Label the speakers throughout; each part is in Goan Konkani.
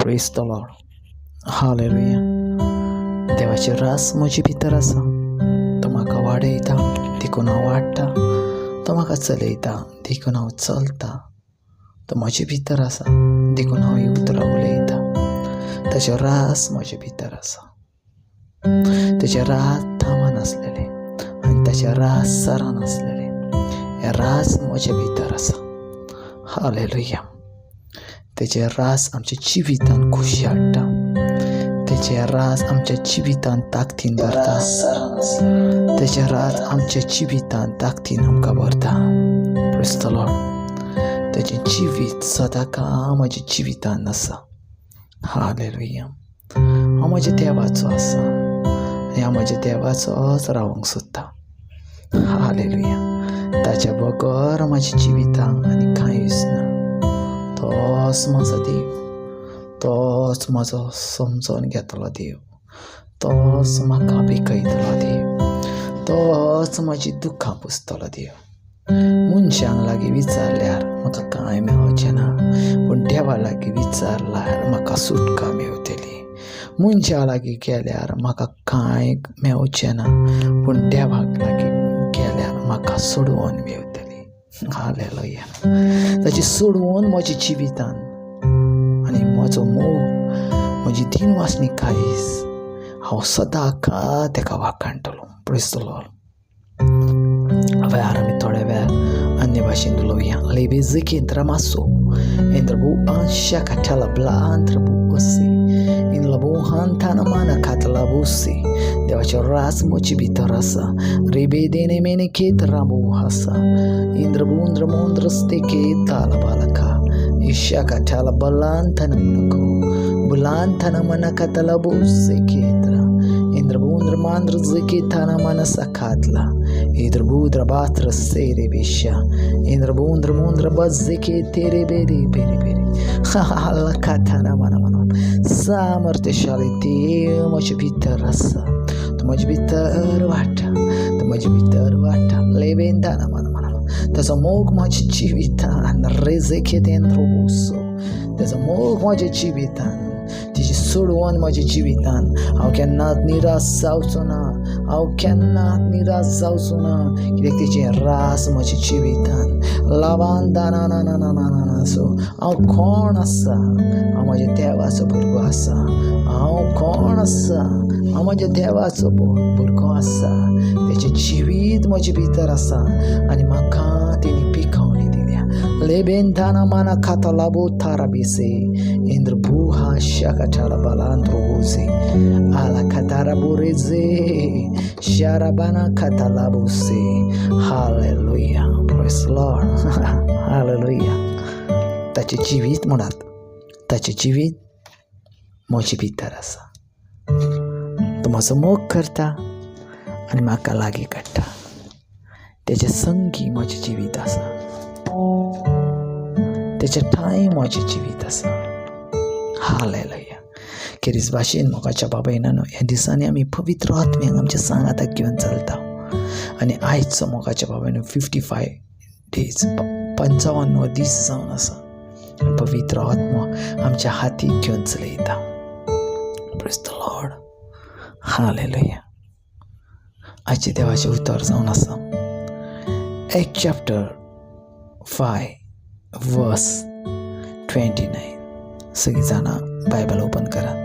Speaker 1: Praise the Lord. Hallelujah. देवाचे रास म्हजे भितर आसा. तो म्हाका वाडयता देखून हांव वाडटा. तो म्हाका चलयता देखून हांव चलता. तो म्हजे भितर आसा देखून हांव ही उतरां उलयता. ताचें रास म्हजे भितर आसा. ताचें रास थांबनासलेलें आनी ताचें रास सरानासलेलें. हें रास म्हजे भितर आसा. हालेलुया. तेचें रास आमच्या जिवितान खुशी हाडटा. तेचें रास आमच्या जिवितान ताकदीन भरता. तेचें रास आमच्या जिवितान ताकदीन आमकां भरता. Praise the Lord. तेचें जिवीत सदांकाळ म्हज्या जिवितान आसा. हालेलुया. हांव म्हज्या देवाचो आसा आनी हांव म्हज्या देवाचोच रावंक सोदतां. हालेलुया. ताच्या बगर म्हज्या जिवितांत आनी कांयच ना. तोच म्हजो देव, तोच म्हजो समजोन घेतलो देव, तोच म्हाका पिकयतलो देव, तोच म्हजी दुख्खां पुसतलो देव. मनशांक लागीं विचारल्यार म्हाका कांय मेळचें ना, पूण देवा लागीं विचारल्यार म्हाका सुटका मेवतली. मनशां लागीं गेल्यार म्हाका कांय मेवचें ना, पूण देवाक लागीं गेल्यार म्हाका सोडवण मेवतली. हालेलुया. ताची सोडवण म्हज्या जिवितान आनी म्हजो मोग, म्हजी दिनवासणी काळीज हांव सदांकाळ तेका वाखाणटलो. Praise the Lord. वेळार आमी थोड्या वेळार अन्य भाशेन उलोवया. लेबेजिकेंद्र मासो इंद्रबू अंशा काठाला ब्लांद्रबू असे इनलबू हांथाना माना खातला बुसे. देवाचो रास म्हजे भितर आसा. रेबे देने मेने खेत राबू आसा. इंद्रबूंद्र मोंद्रस्ते के ताला बालका ईशा काठाला बलांथन मनको बुलांथन मन कतला बुसे केत्र इंद्रबूंद्र मांद्र जिके थाना मन सखातला इंद्रबूद्र बात्र सेरे बेशा इंद्रबूंद्र मुंद्र बज्जिके तेरे बेरे बेरे बेरे कथाना मन मन. सामर्थ्यशाली देव म्हजे भितर आसा. तो म्हजे भितर वाडटा. तो म्हजे भितर वाडटा. लेबेंदाना मन मन. ताचो मोग म्हज्या जिवितान रेजेके देंद्रोबोसो. ताचो मोग म्हज्या जिवितान, तिची सोडवण म्हज्या जिवितान. हांव केन्नाच निराश जावचो ना. हांव केन्नाच निराश जावचो ना, कित्याक तेचें रास म्हज्या जिवितान लावान दाना ना ना ना ना ना. सो हांव कोण आसा? हांव म्हज्या देवाचो भुरगो आसा. हांव कोण आसा? हांव म्हज्या देवाचो भुरगो आसा. तेचें जिवीत म्हजे भितर आसा आनी म्हाका तेणी पिकोवणी दिल्या. लेबेन माना खाता लाबो थारा बेसे इंद्र भूहा शकाठाला बालांद्रोजे आला खातारा बोरेजे शाराबाना खाता लाबोसे. हालेलुया. Praise Lord. Hallelujah. ताचें जिवीत म्हणात, ताचें जिवीत म्हजे भितर आसा. तो म्हजो मोग करता आनी म्हाका लागीं काडटा. तेजे संगी म्हजें जिवीत आसा. तेचे ठांय म्हजें जिवीत आसा. हालेलुया. खेरीज भाशेन मोगाच्या बाबायना न्हू, ह्या दिसांनी आमी पवित्र आत्म्याक आमच्या सांगाताक घेवन चलता. आनी आयचो मोगाच्या बाबायनो 55 डेज, 55 दीस जावन आसा. पवित्र आत्मो आमच्या हातीक घेवन चलयता. Praise the Lord. Hallelujah. आयचें देवाचें उतर जावन आसा एक चॅप्टर 5 वर्स 29. सगळीं जाणां बायबल ओपन करात.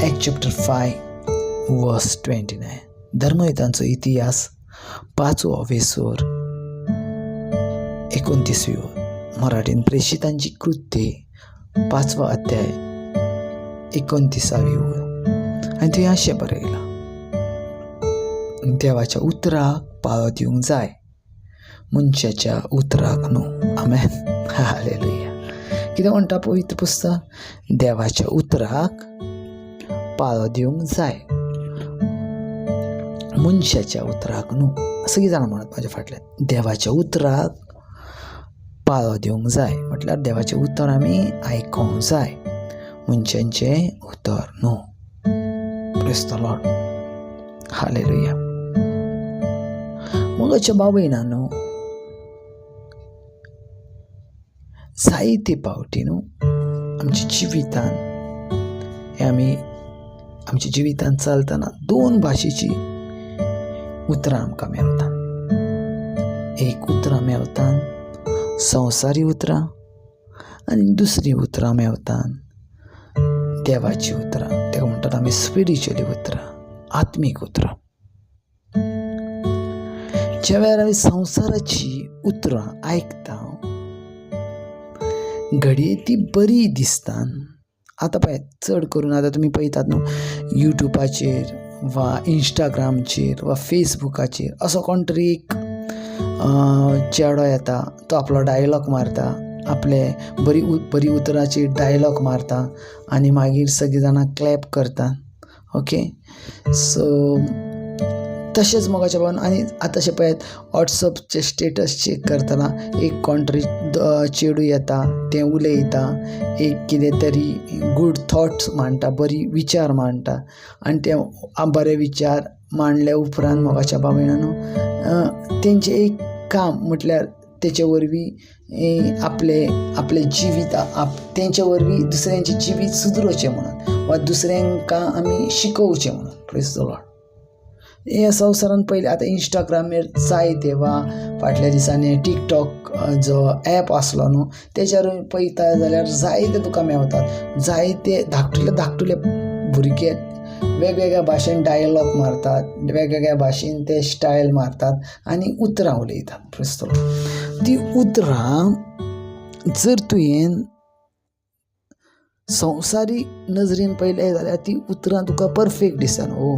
Speaker 1: एक चॅप्टर 5 वर्स 29. धर्मयुतांचो इतिहास पांचवो वेसोर 29वी ओळ. मराठीन प्रेषितांची कृत्ये पांचवो अध्याय 29वी ओळ. आनी थंय अशें बरयलां, देवाच्या उतराक पाळो दिवंक जाय, मनशाच्या उतराक न्हू. आमेन. हालेलुया. कितें म्हणटा पवित्र पुस्तक? देवाच्या उतराक पाळो दिवंक जाय, मनशाच्या उतराक न्हू. सगळीं जाणां म्हणत म्हाज्या फाटल्यान, देवाच्या उतराक पाळो दिवंक जाय. म्हटल्यार देवाचें उतर आमी आयकोंक जाय, मनशांचें उतर न्हू. Praise the Lord. Hallelujah. मोगाच्या बाबयना न्हू, जायते फावटी न्हू आमच्या जिवितान हे आमी आमच्या जिवितांत चलतना दोन भाशेची उतरां आमकां मेवता. एक उतरां मेवता संवसारी उतरां आनी दुसरी उतरां मेवता देवाची उतरां. तेका म्हणटात आमी स्पिरिच्युअली उतरां, आत्मीक उतरां. ज्या वेळार आमी संवसाराची उतरां आयकता घडये ती बरी दिसता. आतां पळय चड करून आतां तुमी पळयतात न्हू युट्यूबाचेर वा इंस्टाग्रामचेर वा फेसबुकाचेर असो कोण तरी एक चेडो येता, तो आपलो डायलॉग मारता, आपले बरी बरी उतरांची डायलॉग मारता आनी मागीर सगळीं जाणां क्लॅप करता. ओके, सो तशेंच मोगाच्या भावान आनी आतां अशें पळयात वॉट्सएपचे स्टेटस चॅक करतना एक कोण तरी चेडूं येता, तें उलयता, एक कितें तरी गूड थॉट्स मांडटा, बरी विचार मांडटा आनी ते बरे विचार मांडले उपरांत मोगाच्या भाव भयणांनो तेंचें एक काम म्हटल्यार तेचे वरवीं आपले आपले जिवीत तेंचे वरवीं दुसऱ्यांचें जिवीत सुदरोवचें म्हणून वा दुसऱ्यांकां आमी शिकोवचें म्हणून. Praise the Lord. हे संवसारान पयलीं आतां इंस्टाग्रामेर जायते वा फाटल्या दिसांनी टिकटॉक जो एप आसलो न्हू तेच्यार पळयता जाल्यार जायते तुका मेवतात, जायते धाकटुले धाकटुले भुरगे वेगवेगळ्या भाशेन डायलॉग मारतात, वेगवेगळ्या भाशेन ते स्टायल मारतात आनी उतरां उलयतात. Praise the Lord. ती उतरां जर तुवें संवसारी नजरेन पळयलें जाल्यार ती उतरां तुका परफेक्ट दिसना. ओ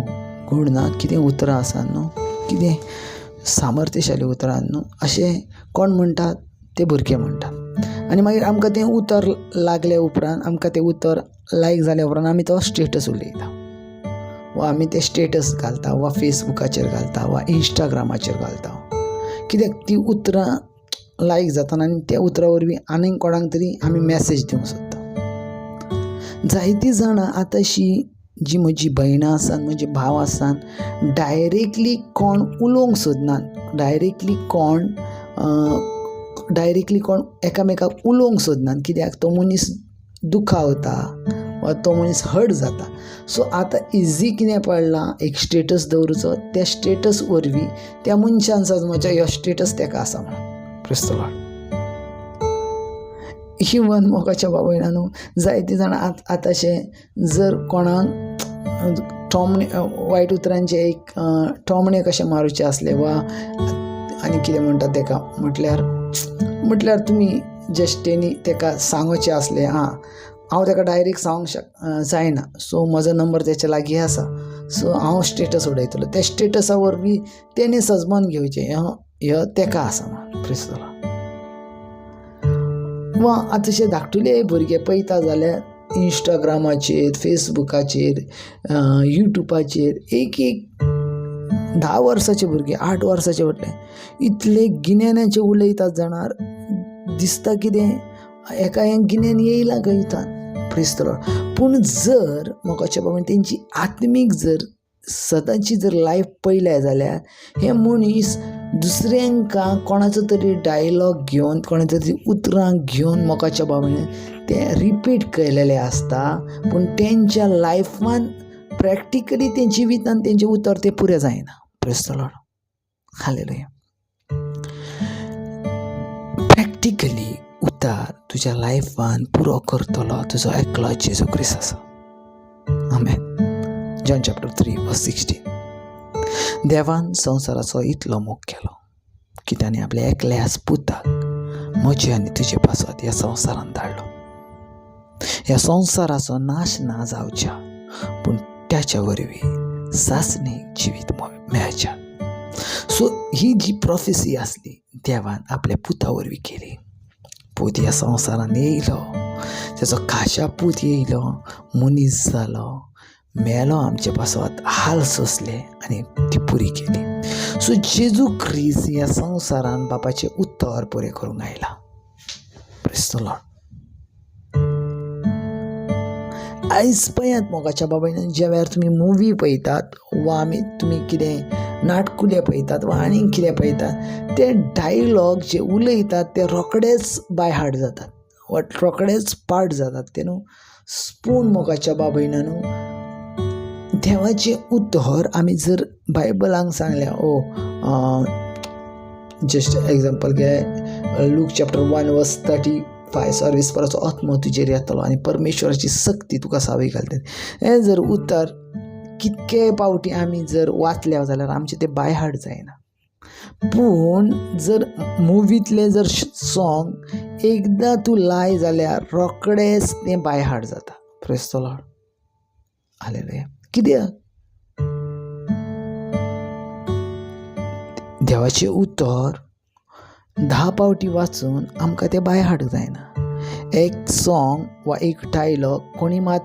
Speaker 1: गूड ना, कितें उतरां आसा न्हू, कितें सामर्थ्यशाली उतरां न्हू, अशें कोण म्हणटात ते भुरगे म्हणटात. आनी मागीर आमकां तें उतर लागले उपरांत, आमकां तें उतर लायक जाल्या उपरांत आमी तो स्टेटस उलयता वा आमी तें स्टेटस घालता वा फेसबुकाचेर घालता वा इंस्टाग्रामाचेर घालता. कित्याक ती उतरां लायक जाता आनी त्या उतरां वरवीं आनीक कोणाक तरी आमी मॅसेज दिवंक सोदता. जायतीं जाणां आतांशी जी म्हजी भयणां आसात, म्हजे भाव आसात, डायरेक्टली कोण उलोवंक सोदनात, डायरेक्टली कोण एकामेकाक उलोवंक सोदनात, कित्याक तो मनीस दुखावता वा तो मनीस हर्ट जाता. सो आतां इजी कितें पडलां, एक स्टेटस दवरुचो, त्या स्टेटस वरवीं त्या मनशान समजपाचें ह्यो स्टेटस तेका आसा म्हणून. Praise the Lord. इवन मोगाच्या भाव भयणांनो जायतीं जाणां आतांशें जर कोणाक टोमणे वायट उतरांचे एक टोमणे कशें मारुचें आसलें वा आनी कितें म्हणटा तेका म्हटल्यार तुमी जस्ट तेणी तेका सांगचें आसलें, आं हांव तेका डायरेक्ट सांगूंक जायना, सो म्हजो नंबर तेच्या लागीं आसा, सो हांव स्टेटस उडयतलो, त्या स्टेटसा वरवीं तेणी सजमान घेवचें ह्यो तेका आसा म्हणून. Praise the Lord. वा आतां धाकटुले भुरगे पळयता जाल्यार इंस्टाग्रामाचेर, फेसबुकाचेर, युट्यूबाचेर एक एक 10 वर्साचे भुरगे, 8 वर्साचे म्हटलें इतले गिन्यानाचे उलयतात जाणार, दिसता कितें एका हें गिन्यान येयलां कविता. Praise the Lord. पूण जर मोगाच्या बाबा तेंची आत्मीक जर सदांची जर लायफ पळयल्या जाल्यार हे मनीस दुसऱ्यांकां कोणाचो तरी डायलॉग घेवन, कोणाचो तरी उतरां घेवन मोगाच्या बाबान ते रिपीट केलेले आसता, पूण तेंच्या लायफान प्रॅक्टिकली ते जिवितान तेंचें उतर तें पुरें जायना. Praise the Lord. Hallelujah. Practically उतार तुज्या लायफान पुरो करतलो तुजो एकलो जेजू क्रिस्त आसा. आमेन. John chapter 3 verse 16. देवान संवसाराचो इतलो मोग केलो की ताणें आपल्या एकल्याच पुताक म्हजे आनी तुजे पासत ह्या संवसारान धाडलो. ह्या संवसाराचो नाश ना जावच्या पूण त्याच्या वरवीं सासणीक जिवीत मेळच्या. सो ही जी प्रोफेसी आसली देवान आपल्या पुता वरवीं केली. पूत ह्या संवसारान येयलो, तेजो खाशा पूत येयलो, मनीस जालो, मेलो आमचे पासत, हाल सोंसले आनी ती पुरी केली. सो जेजू क्रिस्त ह्या संवसारान बापाचें उतर पुरें करूंक आयला. Praise the Lord. आयज पळयात मोगाच्या बाबान, ज्या वेळार तुमी मुवी पळयतात वा आमी तुमी कितें नाटकुलें पळयतात वा आनीक कितें पळयतात, ते डायलॉग जे उलयतात ते रोखडेच बाय हार्ट जातात वा रोखडेच पार्ट जातात ते न्हू. पूण मोगाच्या बाबयनानू, देवाचें उतर आमी जर बायबलांक सांगल्या, ओ जस्ट एग्जाम्पल घे, लूक चॅप्टर 1 वर्स 35, सर्वेस्पराचो आत्मो तुजेर येतलो आनी परमेश्वराची सक्ती तुका सावी घालतली. हें जर उतर कितके पावटी आमी जर वाचल्या जाल्यार आमचें तें बाय हार्ट जायना. पूण जर मुवींतलें जर सॉंग एकदां तूं लाय जाल्यार रोकडेंच तें बाय हार्ट जाता. Praise the Lord, hallelujah. कित्याक? देवाचें उतर 10 पावटी वाचून आमकां तें बाय हार्ट जायना. एक सॉंग वा एक डायलॉग कोणी मात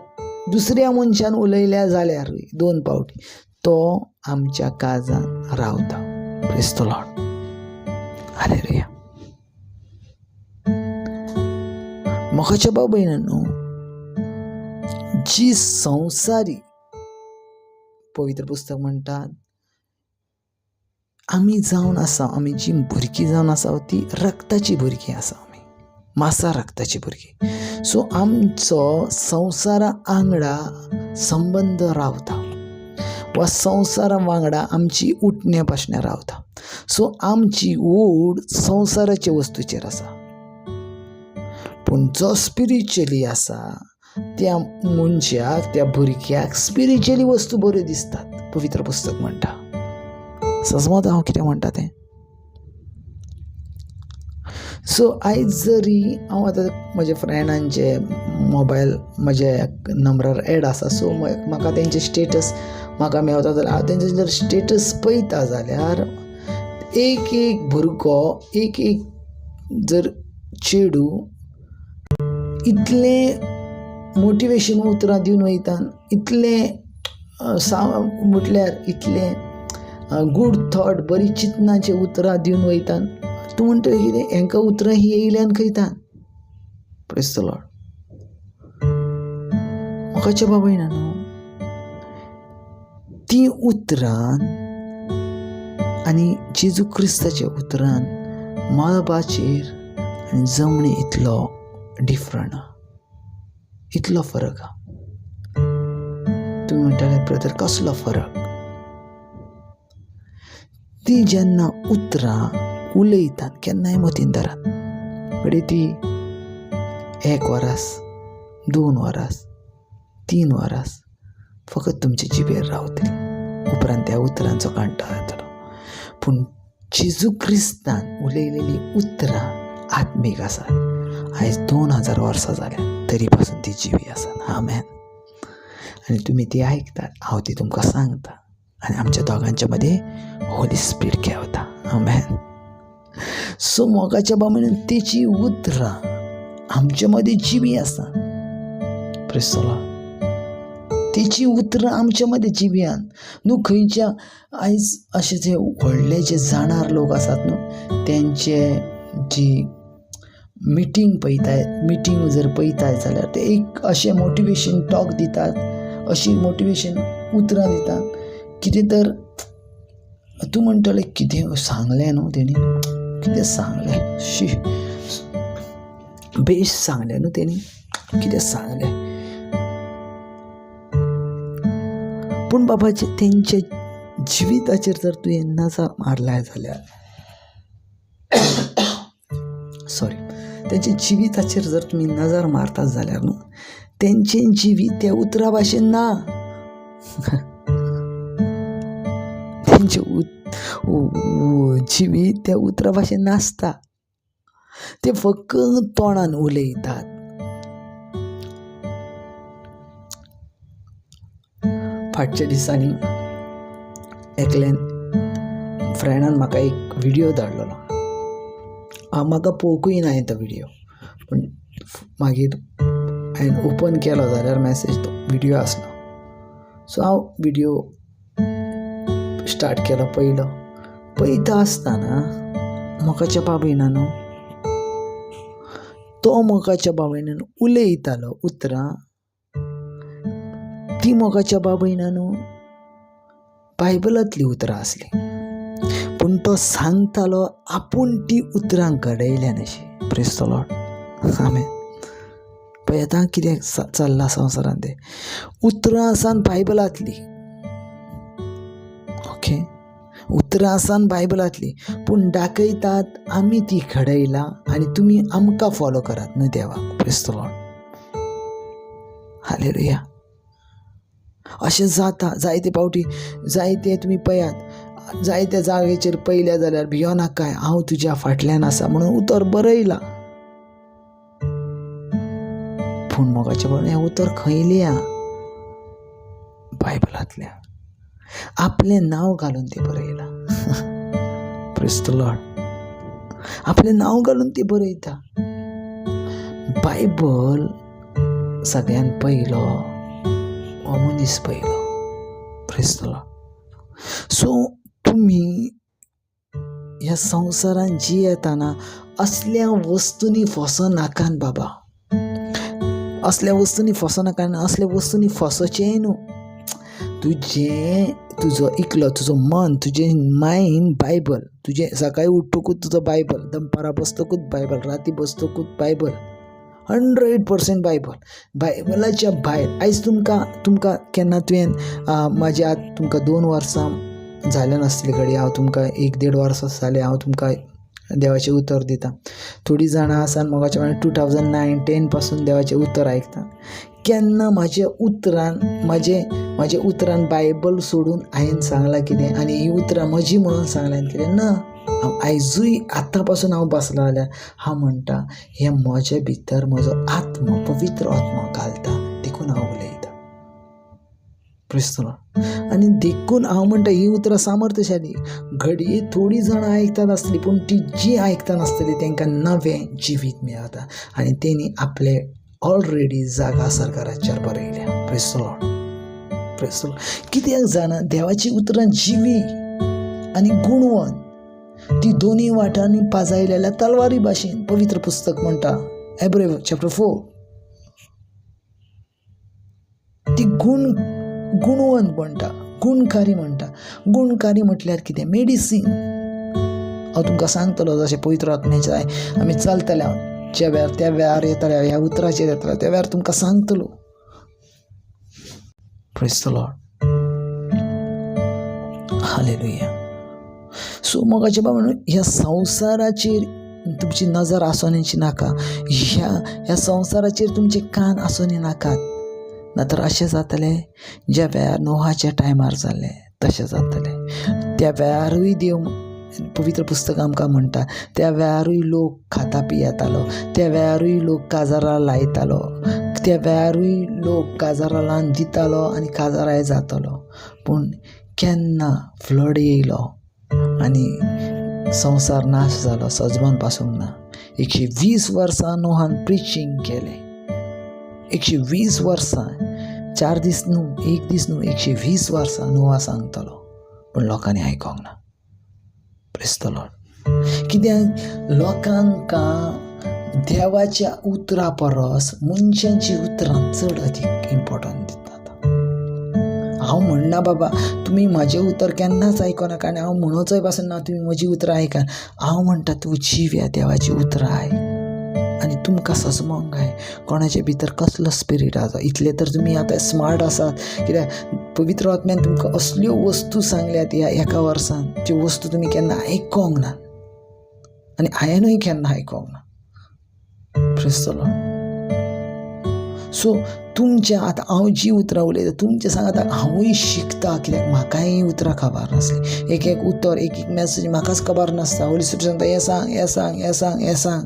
Speaker 1: दुसऱ्या मनशान उलयल्या जाल्यारूय 2 पावटी तो आमच्या काळजान रावता. Praise the Lord, hallelujah. मोगाच्या भाव भयणांनो, जी संवसारी पवित्र पुस्तक म्हणटात आमी जावन आसा, आमी जी भुरगीं जावन आसा ती रक्ताची भुरगीं आसा, आमी मासा रक्ताची भुरगीं. सो आमचो संवसारा वांगडा संबंद रावता वा संवसारा वांगडा आमची उठणे बसणे रावता. सो आमची ओड संवसाराच्या वस्तूचेर आसा. पूण जो स्पिरिच्युअली आसा त्या मनशाक, त्या भुरग्याक स्पिरिच्युअली वस्तू बऱ्यो दिसतात. पवित्र पुस्तक म्हणटा. सजमत हांव कितें म्हणटा तें. सो आयज जरी हांव आतां म्हज्या फ्रेंडांचे मोबायल म्हज्या नंबरार एड आसा, सो म्हाका तेंचे स्टेटस म्हाका मेवता जाल्यार हांव तेंचे जर स्टेटस पळयता जाल्यार एक एक भुरगो, एक एक जर चेडूं इतलें मोटिवेशन उतरां दिवन वयता, इतलें म्हटल्यार इतलें गूड थॉट, बरी चिंतनाची उतरां दिवन वयता. तूं म्हणटा कितें हेंकां उतरां ही येयल्यान खंयता. Praise the Lord. मोगाच्या बाबा न्हू, ती उतरान आनी जेजू क्रिस्ताच्या उतरान मळबाचेर आनी जमनी इतलो डिफरंट आहा, इतलो फरक आहा. तुमी म्हणटाले ब्रदर कसलो फरक? ती जेन्ना उतरां उलयतात केन्नाय मतीन धरात, घडये ती 1 वरास, 2 वरास, 3 वरास फकत तुमचे जिबेर रावतली, उपरांत त्या उतरांचो कांटाळ येतलो. पूण जेजू क्रिस्तान उलयलेली उतरां आत्मीक आसात. आयज 2000 वर्सां जाल्या तरी पासून ती जिवी आसात. आमेन. आनी तुमी ती आयकतात, हांव ती तुमकां सांगता आनी आमच्या दोगांच्या मदें होली स्पिरिट खेवता. आमेन. सो मोगाच्या बाबतींत तेची उतरां आमच्या मदें जिवी आसा. Praise the Lord. तेची उतरां आमच्या मदें जिवी आसा न्हू. खंयच्या आयज अशे जे व्हडले जे जाणार लोक आसात न्हू, तेंचे जी मिटींग पळयताय, मिटींग जर पळयताय जाल्यार ते एक अशें मोटिवेशन टॉक दितात, अशी मोटिवेशन उतरां दितात कितें तर तूं म्हणटलें कितें सांगलें न्हू तेणी, कितें सांगलें, शी बेश सांगलें न्हू तेणी, कितें सांगलें. पूण बाबाचे तेंच्या जिविताचेर जर तुवें नजर मारल्या जाल्यार, सॉरी, तेंच्या जिविताचेर जर तुमी नजर मारतात जाल्यार न्हू, तेंचें जिवीत त्या उतरा भाशेन ना. तेंचें जिवीत त्या उतरा भाशेन नासता. ते फक्त तोंडान उलयतात. फाटच्या दिसांनी एकल्यान फ्रेंडान म्हाका एक व्हिडियो धाडलेलो. म्हाका पळोवंकूय ना तो व्हिडियो, पूण मागीर हांवें ओपन केलो जाल्यार मॅसेज तो व्हिडियो आसलो. सो हांव व्हिडियो स्टार्ट केलो, पयलो पळयता आसतना मोगाच्या बाबयना न्हू, तो मोगाच्या बाबयनान उलयतालो उतरां, ती मोगाच्या बाबयना न्हू बायबलांतलीं उतरां आसलीं, पूण तो सांगतालो आपूण ती उतरां घडयल्यान अशी. Praise the Lord. आमेन. पळयता कितें चल्लां संवसारांत तें. उतरां आसान बायबलांतली, ओके, उतरां आसान बायबलांतली, पूण दाखयतात आमी ती घडयला आनी तुमी आमकां फॉलो करात न्हू देवाक. Praise the Lord, hallelujah. अशें जाता जायते पावटी, जायते तुमी पळयात, जायत्या जागेचेर पळयल्या जाल्यार भियो नाकाय, हांव तुज्या फाटल्यान आसा म्हणून उतर बरयलां. पूण मोगाचें बरोबर हें उतर खंयल्या? बायबलांतल्या. आपलें नांव घालून तें बरयलां. Praise the Lord. आपलें नांव घालून ती बरयता. बायबल सगळ्यान पयलो हो मनीस पयलो. Praise the Lord. सो तुमी ह्या संवसारान जियेतना असल्या वस्तूंनी फसो नाकात बाबा, असल्या वस्तूंनी फसो नाका आनी असल्या वस्तूंनी फसोचेंय न्हू. तुजें तुजो इकलो तुजो मन, तुजें मायंड बायबल, तुजें सकाळीं उठ्ठकूच तुजो बायबल, दनपारां बसतकूच बायबल, राती बसतकूच बायबल, 100% बायबल. बायबलाच्या भायर आयज तुमकां तुमकां केन्ना तुवें म्हाज्या आतां तुमकां 2 वर्सां जालें नासतली घडये, हांव तुमकां 1-1.5 वर्सां जालें हांव तुमकां देवाचें उतर दिता. थोडीं जाणां आसा मोगाच्या भावांनो 2009-10 पासून देवाचें उतर आयकता. केन्ना म्हाज्या उतरान म्हाजे उतरान बायबल सोडून हांवें सांगलां कितें आनी हीं उतरां म्हजीं म्हणून सांगल्यान कितें ना. हांव आयजूय आतां पासून हांव बसलां जाल्यार हांव म्हणटा हें म्हजे भितर म्हजो आत्मो, पवित्र आत्मो घालता, देखून हांव उलयतां. Praise the Lord. आनी देखून हांव म्हणटा ही उतरां सामर्थ्यशाली. घडये थोडीं जाणां आयकतात आसतलीं, पूण ती जी आयकता नासतली तांकां नवें जिवीत मेळता आनी तेणी आपले ऑलरेडी जागा सरकाराचेर बरयल्या. Praise the Lord, praise the Lord. कित्याक जाणा, देवाची उतरां जिवी आनी गुणवंत, ती दोनी वाटांनी पाजायलेल्या तलवारी भाशेन पवित्र पुस्तक म्हणटा, एब्रे चॅप्टर 4. ती गुणवंत म्हणटा, गुणकारी म्हणटा. गुणकारी म्हटल्यार कितें? मेडिसीन. हांव तुमकां सांगतलो जशें पवित्र आत्म्याच्या आमी चलतले, हांव ज्या वेळार त्या वेळार येतले, ह्या उतराचेर येतले त्या वेळार तुमकां सांगतलो. Praise the Lord, hallelujah. So मोगाचे बाबा, ह्या संवसाराचेर तुमची नजर आसोनी नाका, ह्या संवसाराचेर तुमचे कान आसोनी नाकात, ना तर अशें जातलें ज्या वेळार नोहाच्या टायमार जाल्लें तशें जातलें. त्या वेळारूय देव पवित्र पुस्तक आमकां म्हणटा, त्या वेळारूय लोक खाता पियेतालो, त्या वेळारूय लोक काजारां लायतालो, त्या वेळारूय लोक काजारां लावन दितालो आनी काजाराय जातालो. पूण केन्ना फ्लड येयलो आनी संवसार नाश जालो, सजमान पासूंक ना. 120 वर्सां नोहान प्रिचींग केलें, 120 वर्सां, 4 दीस न्हू, 1 दीस न्हू, 120 वर्सां नोहा सांगतालो, पूण लोकांनी आयकोंक ना. Praise the Lord. कित्याक लोकांक देवाच्या उतरा परस मनशांची उतरां चड अदीक इम्पोर्टंट दितात. हांव म्हणना बाबा तुमी म्हजें उतर केन्नाच आयकोनाका आनी हांव म्हणोचोय पासून ना तुमी म्हजीं उतरां आयकात. हांव म्हणटा तूं जिव्या देवाचीं उतरां आयक आनी तुमकां सजमोंक जाय कोणाचे भितर कसलो स्पिरीट आसा. इतले तर तुमी आतां स्मार्ट आसात, कित्याक पवित्र आत्म्यान तुमकां असल्यो वस्तू सांगल्यात ह्या एका वर्सान, त्यो वस्तू तुमी केन्ना आयकोंक ना आनी हांवेनूय केन्ना आयकोंक ना. Praise the Lord. सो तुमच्या आतां हांव जी उतरां उलयतां तुमच्या सांगात हांवूय शिकता, कित्याक म्हाकाय हीं उतरां खबर नासलीं. एक एक उतर, एक एक मॅसेज म्हाकाच खबर नासता. होली स्पिरीट सांगता हें सांग, हें सांग, हें सांग, हें सांग.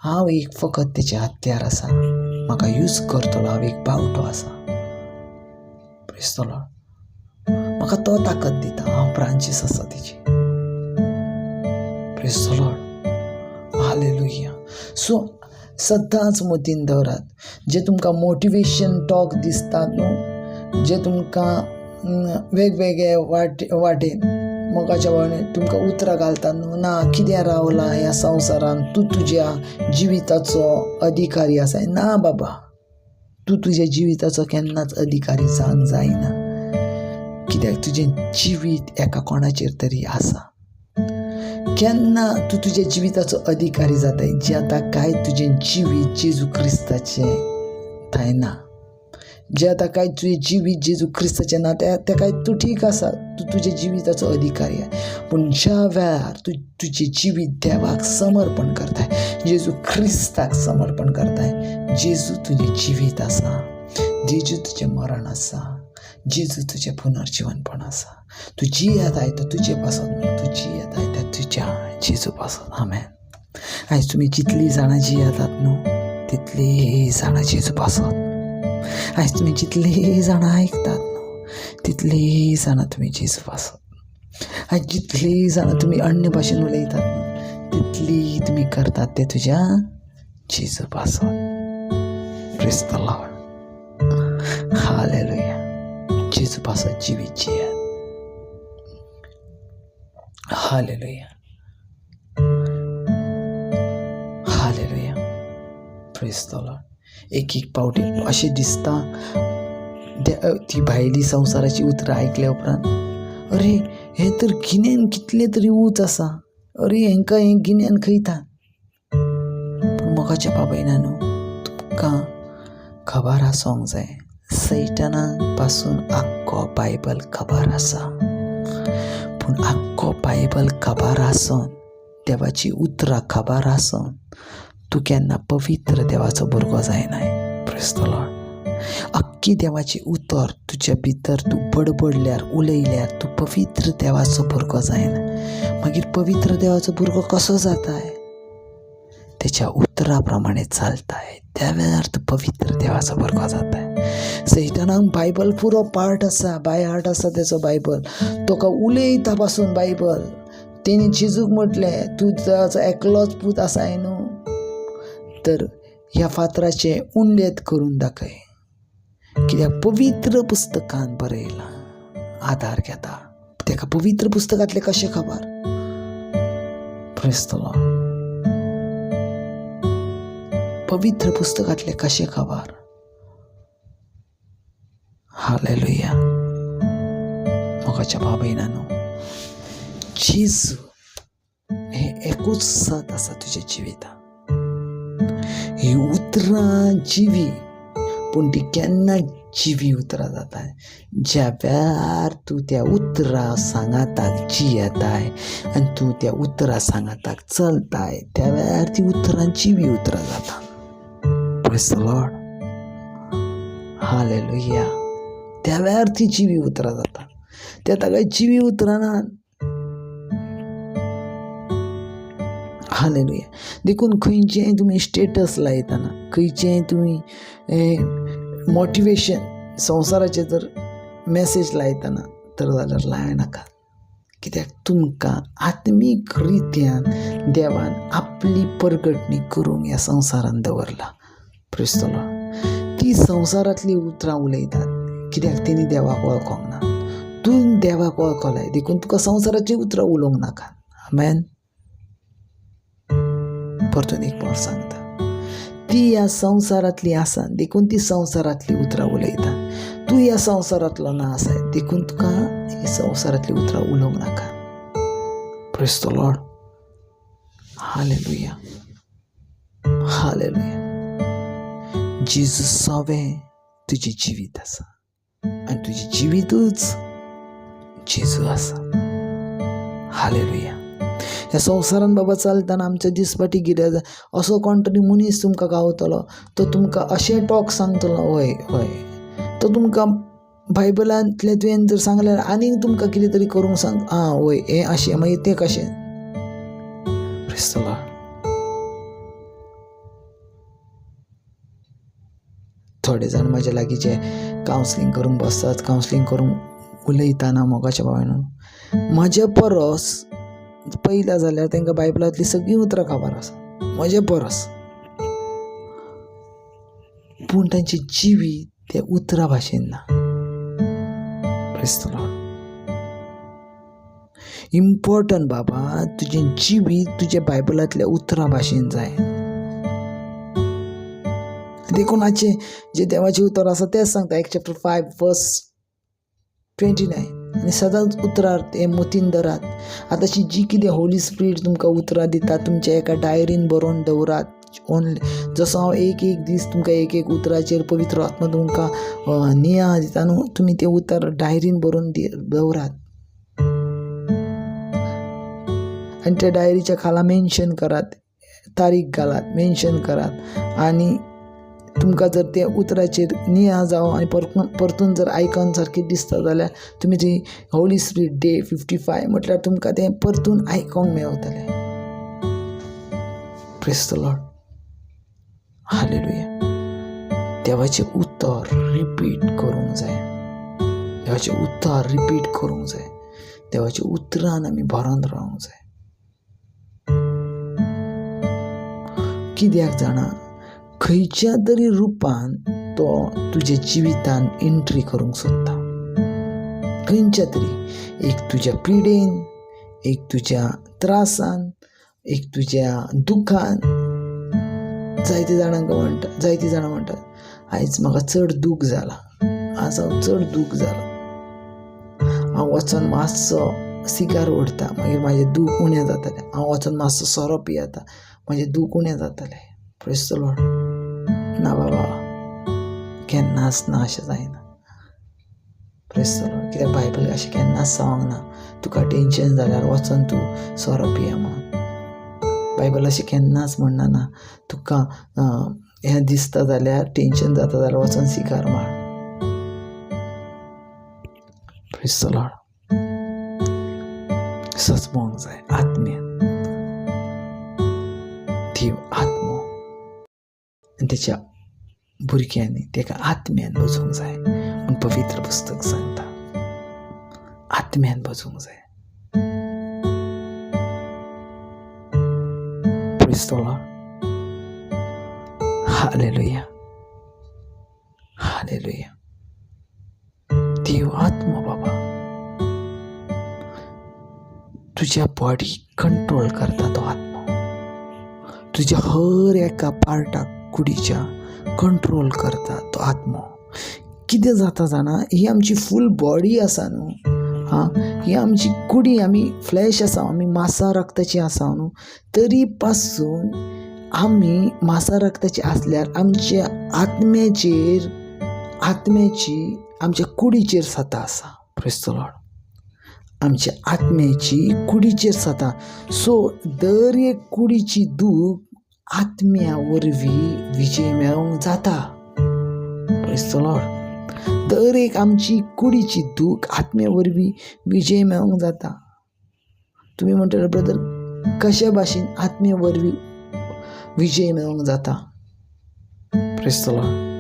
Speaker 1: हांव एक फकत तेचें हत्यार आसा, म्हाका यूज करतलो हांव एक बावटो आसा. Praise the Lord. म्हाका तो ताकद दिता, हांव ब्रांचीस आसा तेजी. Praise the Lord, hallelujah. So सदांच मतीन दवरात, जे तुमकां मोटिवेशन टॉक दिसता न्हू, जे तुमकां वेगवेगळे वाटेन मोगाच्या भावांनी तुमकां उतरां घालता न्हू, ना कितें रावलां ह्या संवसारान, तूं तुज्या जिविताचो अधिकारी आसा. ना बाबा, तूं तुज्या जिविताचो केन्नाच अधिकारी जावंक जायना, कित्याक तुजें जिवीत एका कोणाचेर तरी आसा. केन्ना तूं तुज्या जिविताचो अधिकारी जाताय जे आतां काय तुजें जिवीत जेजू क्रिस्ताचें थंय ना, जे आतां काय तुजें जिवीत जेजू क्रिस्ताचें ना त्या काय तूं ठीक आसा, तूं तुज्या जिविताचो अधिकारी आहा. पूण ज्या वेळार तूं तुजें जिवीत देवाक समर्पण करताय, जेजू क्रिस्ताक समर्पण करताय, जेजू तुजें जिवीत आसा, जेजू तुजें मरण आसा, जेजू तुजें पुनर्जिवनपण आसा. तूं जियेताय तो तुजे पासत न्हू, तूं जियेताय त्या तुज्या जेजू पासत. आमेन. आयज तुमी जितलीं जाणां जियेतात न्हू तितलीं जाणां जेजू पासत. आयज तुमी जितलीं जाणां आयकतात न्हू तितलीं जाणां तुमी जेजू पासत. आयज जितलीं जाणां तुमी अन्य भाशेन उलयतात न्हू तितली तुमी करतात ते तुज्या जेजू पासत. Praise the Lord. Hallelujah. जेजू पासत जिवीत जियात. Hallelujah. Hallelujah. Praise the Lord. एक एक पावटी अशें दिसता ती भायली संवसाराची उतरां आयकल्या उपरांत, अरे हें तर गिन्यान कितलें तरी ऊंच आसा, अरे हेंकां हें गिन्यान खंयता. पूण मोगाच्या बाबायना न्हू तुमकां खबर आसोंक जाय, सैताना पासून आख्खो बायबल खबर आसा. पूण आख्खो बायबल खबर आसोन, देवाची उतरां खबर आसोन तूं केन्ना पवित्र देवाचो भुरगो जायनाय. Praise the Lord. अख्खी देवाची उतर तुज्या भितर तूं बडबडल्यार, उलयल्यार तूं पवित्र देवाचो भुरगो जायना. मागीर पवित्र देवाचो भुरगो कसो जाताय? तेच्या उतरा प्रमाणे चलताय, त्या वेळार तूं पवित्र देवाचो भुरगो जाताय. सैतानाक बायबल पुरो पार्ट आसा, बाय हार्ट आसा तेचो बायबल, तुका उलयता पासून बायबल. तेणी जेजूक म्हटलें तूं देवाचो एकलोच पूत आसाय न्हू, तर ह्या फातराचें उंडेत करून दाखय, कित्याक पवित्र पुस्तकान बरयलां. आदार घेता तेका पवित्र पुस्तकांतलें कशें खबर? Praise the Lord. पवित्र पुस्तकांतलें कशें खबर? हालेलुया. मोगाच्या बाबयनानो, जेजू हें एकूच सत आसा तुज्या जिवितांत. ही उतरां जिवी, पूण ती केन्ना जिवी उतरां जाता? ज्या वेळार तूं त्या उतरां सांगाताक जियेताय आनी तूं त्या उतरां सांगाताक चलताय, त्या वेळार ती उतरां जिवी उतरां जाता. Praise the Lord. Hallelujah. त्या वेळार ती जिवी उतरां जाता. त्या ताका जिवी उतरां ना. हालेलुया. देखून खंयचेंय तुमी स्टेटस लायतना, खंयचेंय तुमी मोटिवेशन संवसाराचें जर मॅसेज लायतना तर जाल्यार लायनाका, कित्याक तुमकां आत्मीक रित्यान देवान आपली परगटणी करूंक ह्या संवसारान दवरला. Praise the Lord. ती संवसारांतलीं उतरां उलयतात कित्याक तेणी देवाक वळखोंक ना. तूं देवाक वळखलाय देखून तुका संवसाराचीं उतरां उलोवंक नाका. आमेन. परतून एक फावट सांगता, ती ह्या संवसारांतली आसा देखून ती संवसारांतली उतरां उलयता. तूं ह्या संवसारांतलो ना आसाय देखून तुका ही संवसारांतली उतरां उलोवंक नाका. Praise the Lord. Hallelujah. Hallelujah. जेजू सवें तुजें जिवीत आसा आनी तुजें जिवीतूच जेजू आसा. हालेलुया. ह्या संवसारान बाबा चलतना आमच्या दिसपाटी कितें असो कोण तरी मनीस तुमकां गावतलो, तो तुमकां अशें टॉक सांगतलो, हय हय, तो तुमकां बायबलांतलें तुवें जर सांगल्यार आनीक तुमकां कितें तरी करूंक सांग, आं वय हें अशें मागीर तें कशें. Praise the Lord. थोडे जाण म्हाज्या लागीं जे कावन्सिलींग करूंक बसतात, कावन्सिलींग करूंक उलयतना मोगाच्या भावानो, म्हजे परस पयल्या जाल्यार तांकां बायबलांतलीं सगळीं उतरां खबर आसा म्हजे परस, पूण तांचें जिवीत त्या उतरां भाशेन ना. Praise the Lord. Important बाबा, तुजें जिवीत तुज्या बायबलांतल्या उतरां भाशेन जाय. देखून आजचें जें देवाचें उतर आसा तेंच सांगता. 1 chapter 5 verse 29, आनी सदांच उतरार तें मतीन धरात. आतांची जी कितें होली स्पिरीट तुमकां उतरां दिता तुमच्या एका डायरीन बरोवन दवरात. ओनली जसो हांव एक एक दीस तुमकां एक एक उतराचेर पवित्र आत्मा तुमकां निया दिता न्हू, तुमी तें उतर डायरीन बरोवन दवरात आनी त्या डायरीच्या खाला मेन्शन करात, तारीख घालात, मेन्शन करात. आनी तुमकां जर त्या उतराचेर निया जावं आनी परतून जर आयकन सारकें दिसता जाल्यार तुमी ती होली स्पिरीट डे 55 म्हटल्यार तुमकां तें परतून आयकोंक मेवतलें. Praise the Lord. Hallelujah. देवाचें उतर रिपीट करूंक जाय, देवाचें उतर रिपीट करूंक जाय, देवाच्या उतरान आमी भरोन रावंक जाय. कित्याक जाणा, खंयच्या तरी रुपान तो तुज्या जिवितान एंट्री करूंक सोदता. खंयच्या तरी एक तुज्या पिडेन, एक तुज्या त्रासान, एक तुज्या दुखान. जायते जाणांक म्हणटा, जायतीं जाणां म्हणटात आयज म्हाका चड दूख जाला, आज हांव चड दूख जाला, हांव वचोन मातसो सिगार ओडटा मागीर म्हाजें दूख उणें जातलें, हांव वचोन मातसो सोरो पियेता म्हाजें दूख उणें जातलें. Praise the Lord. ना बाबा, केन्नाच ना, अशें जायना. Praise the Lord. कित्याक बायबल अशें केन्नाच सांगूंक ना तुका टेंशन जाल्यार वचोन तूं सोरो पिया म्हणून. बायबल अशें केन्नाच म्हणना ना तुका हें दिसता जाल्यार, टेंशन जाता जाल्यार वचोन सिगार मार. Praise the Lord. सजमोंक जाय आत्म्यान, देव आत्मो आनी तेच्या भुरग्यांनी तेका आत्म्यान बजोवंक जाय म्हूण पवित्र पुस्तक सांगता. आत्म्यान बजोवंक जाय. Praise the Lord. Hallelujah. Hallelujah. देव आत्मो बाबा तुज्या बॉडी कंट्रोल करता तो आत्मो, तुज्या हर एका पार्टाक कुडीच्या कंट्रोल करता तो आत्मो. कितें जाता जाणा, ही आमची फूल बॉडी आसा न्हू, आं, ही आमची कुडी, आमी फ्लॅश आसा, आमी मासा रक्ताची आसा न्हू, तरी पासून आमी मासा रक्ताची आसल्यार आमच्या आत्म्याचेर, आत्म्याची आमच्या कुडीचेर सता आसा. Praise the Lord. आमच्या आत्म्याची कुडीचेर सता. सो दर एक कुडीची दूख आत्म्या वरवीं विजय मेळोवंक जाता. Praise the Lord. दर एक आमची कुडीची दूख आत्म्या वरवीं विजय मेळोवंक जाता. तुमी म्हणटले ब्रदर कशे भाशेन आत्म्या वरवीं विजय मेळोवंक जाता? Praise the Lord.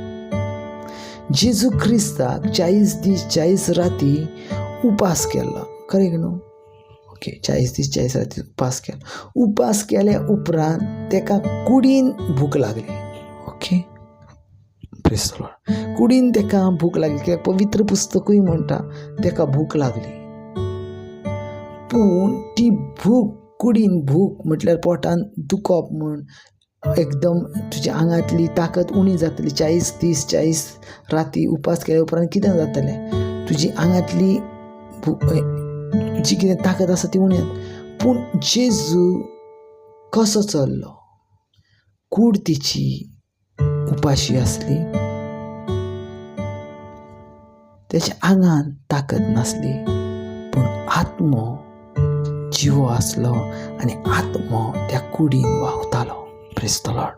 Speaker 1: जेजू क्रिस्ताक 40 दीस 40 राती उपास केल्लो, करेक्ट न्हू? ओके, 40 दीस 40 राती उपास केलो. उपास केल्या उपरांत तेका कुडीन भूक लागली. Okay, praise the Lord. कुडीन तेका भूक लागली, कित्याक पवित्र पुस्तकूय म्हणटा तेका भूक लागली. पूण ती भूक, कुडीन भूक म्हटल्यार पोटान दुखप म्हूण एकदम तुज्या आंगांतली ताकद उणी जातली. 40 दीस 40 राती उपास केल्या उपरांत कितें जातलें, तुजी आंगांतली जी कितें ताकद आसा ती उणी जाता. पूण जेजू कसो चल्लो, कूड तिची उपाशी आसली, तेच्या आंगान ताकद नासली, पूण आत्मो जिवो आसलो आनी आत्मो त्या कुडीन व्हांवतालो. Praise the Lord.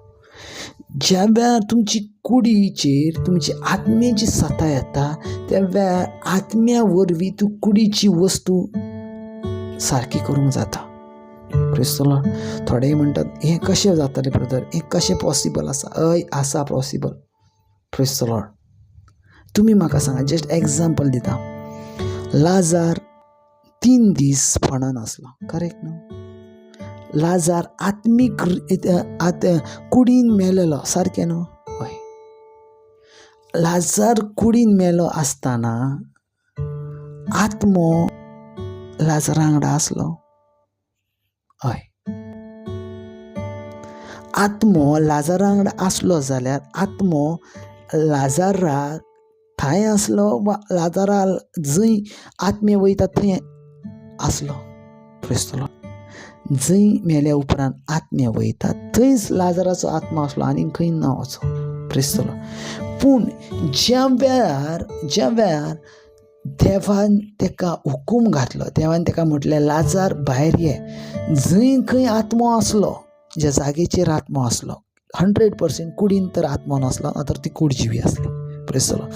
Speaker 1: ज्या वेळार तुमची कुडीचेर तुमची आत्म्याची सता येता त्या वेळार आत्म्या वरवीं तूं कुडीची वस्तू सारकी करूंक जाता. Praise the Lord. थोडे म्हणटात हें कशें जातलें ब्रदर, हें कशें पॉसिबल आसा? हय आसा पॉसिबल. Praise the Lord. तुमी म्हाका सांगा, जस्ट एग्जाम्पल दिता, लाजार 3 दीस फोंडान आसलो, करेक्ट न्हू? लाजार आत्मीक कुडीन मेलेलो, सारकें न्हू? हय. लाजार कुडीन मेलो आसतना आत्मो लाजरा वांगडा आसलो. हय, आत्मो लाजरा वांगडा आसलो जाल्यार आत्मो लाजराक थंय आसलो वा लाजारा जंय आत्मे वयता थंय आसलो. प्रेस्तलो जंय मेल्या उपरांत आत्मे वयता थंयच लाजाराचो आत्मा आसलो, आनी खंय ना वचो. प्रेस्तलो. पूण ज्या वेळार देवान तेका हुकूम घातलो, देवान तेका म्हटलें लाजार भायर ये, जंय खंय आत्मो आसलो, ज्या जागेचेर आत्मो आसलो, 100% कुडीन तर आत्मो नासलो, ना तर ती कूड जिवी आसली. प्रेस्तलो.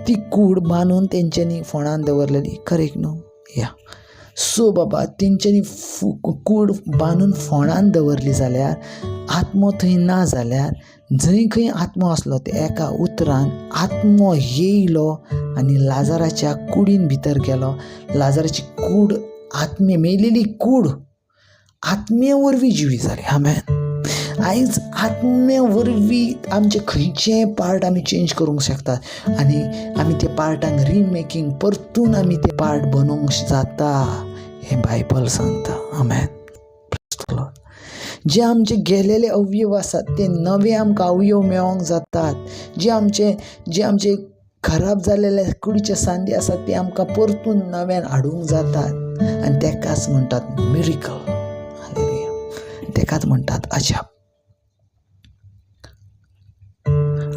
Speaker 1: ती कूड बांदून तेंच्यांनी फोंडान दवरलेली, करेक्ट न्हू? या सो बाबा तेंच्यांनी कूड बांदून फोंडान दवरली जाल्यार आत्मो थंय ना जाल्यार जंय खंय आत्मो आसलो ते एका उतरान आत्मो येयलो आनी लाजाराच्या कुडीन भितर गेलो. लाजाराची कूड, आत्मे मेलेली कूड आत्मे वरवीं जिवी जाली. आमेन. आयज आत्मे वरवीं आमचे खंयचेय पार्ट आमी चेंज करूंक शकतात आनी आमी त्या पार्टांक रिमेकींग परतून आमी ते पार्ट बनोवंक जाता, हें बायबल सांगता. आमेन. जे आमचे गेलेले अवयव आसात ते नवे आमकां अवयव मेळोंक जातात. जे आमचे खराब जालेले कुडीचे सांदे आसात ते आमकां परतून नव्यान हाडूंक जातात आनी तेकाच म्हणटात मिरिकल. हालेलुया. तेकाच म्हणटात अजाप.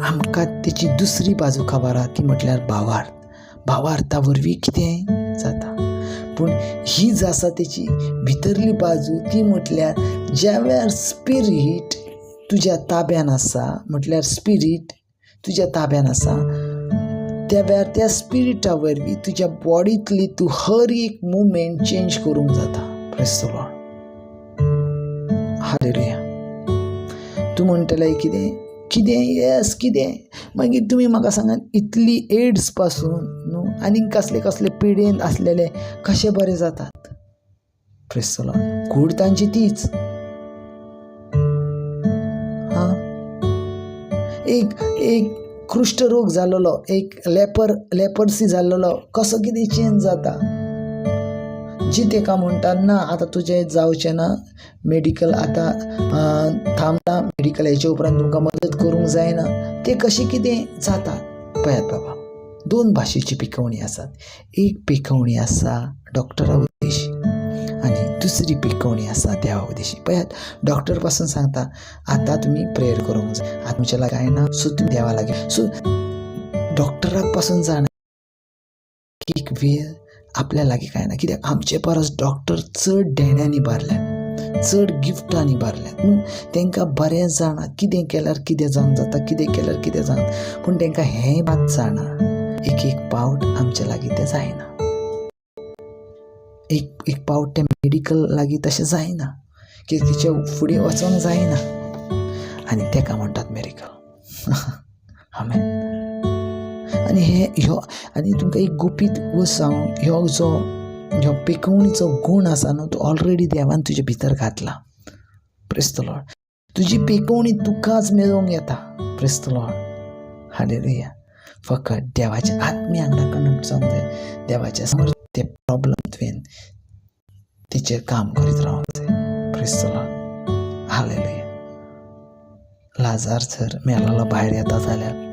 Speaker 1: आमकां तेची दुसरी बाजू खबर आहा, ती म्हटल्यार भावार्थ. भावार्था वरवीं कितें जाता, पूण ही जी आसा तेची भितरली बाजू ती म्हटल्यार ज्या वेळार स्पिरीट तुज्या ताब्यान आसा, म्हटल्यार स्पिरीट तुज्या ताब्यान आसा, त्या वेळार त्या स्पिरिटा वरवीं तुज्या बॉडींतली तूं हर एक मुवमेंट चेंज करूंक जाता. Praise the Lord. Hallelujah. तूं म्हणटलें कितें कितें येस कितें, मागीर तुमी म्हाका सांगात इतली एड्स पासून न्हू आनीक कसले कसले पिडेन आसलेले कशे बरे जातात? Praise the Lord. कूड तांची तीच. हां, एक एक कुष्ठरोग जाल्लो, एक लेपर्सी जाल्लो कसो कितें चेंज जाता? जी तेका म्हणटा ना आतां तुजें जावचें ना, मेडिकल आतां थांबना, मेडिकल हेचे उपरांत तुमकां मदत करूंक जायना, ते कशें कितें जाता? पळयात बाबा, दोन भाशेची पिकोवणी आसात. एक पिकोवणी आसा डॉक्टरा उद्देशी आनी दुसरी पिकोवणी आसा देवा उद्देशी. पळयात, डॉक्टर पासून सांगता आतां तुमी प्रेयर करूंक जाय, आतां तुमच्या लागीं कांय ना, सो तुमी देवा लागीं. सो डॉक्टराक पासून जाणा एक वेळ आपल्या लागीं कांय ना, कित्याक आमचे परस डॉक्टर चड देण्यांनी भरल्यात, चड गिफ्टांनी भरल्यात न्हू. तांकां बरें जाणा कितें केल्यार कितें जावंक जाता, कितें केल्यार कितें जावंक, पूण तांकां हें मात जाणा एक एक पावट आमच्या लागीं तें जायना. एक एक पावट तें मेडिकल लागीं तशें जायना, कित्याक तिचे फुडें वचोंक जायना आनी ताका म्हणटात मिरेकल. आमेन. आनी हे ह्यो आनी तुमकां एक गुपीत वस्त सांगू, ह्यो जो ह्यो पिकोवणीचो गूण आसा न्हू तो ऑलरेडी देवान तुजे भितर घातला. Praise the Lord. तुजी पिकोवणी तुकाच मेळोवंक येता. Praise the Lord. Hallelujah. फकत देवाच्या आत्म्या वांगडा कनेक्ट जावंक जाय, देवाच्या समोर ते प्रॉब्लम तुवें तिचेर काम करीत रावंक जाय. Praise the Lord. Hallelujah. Lazar जर मेलेलो भायर येता जाल्यार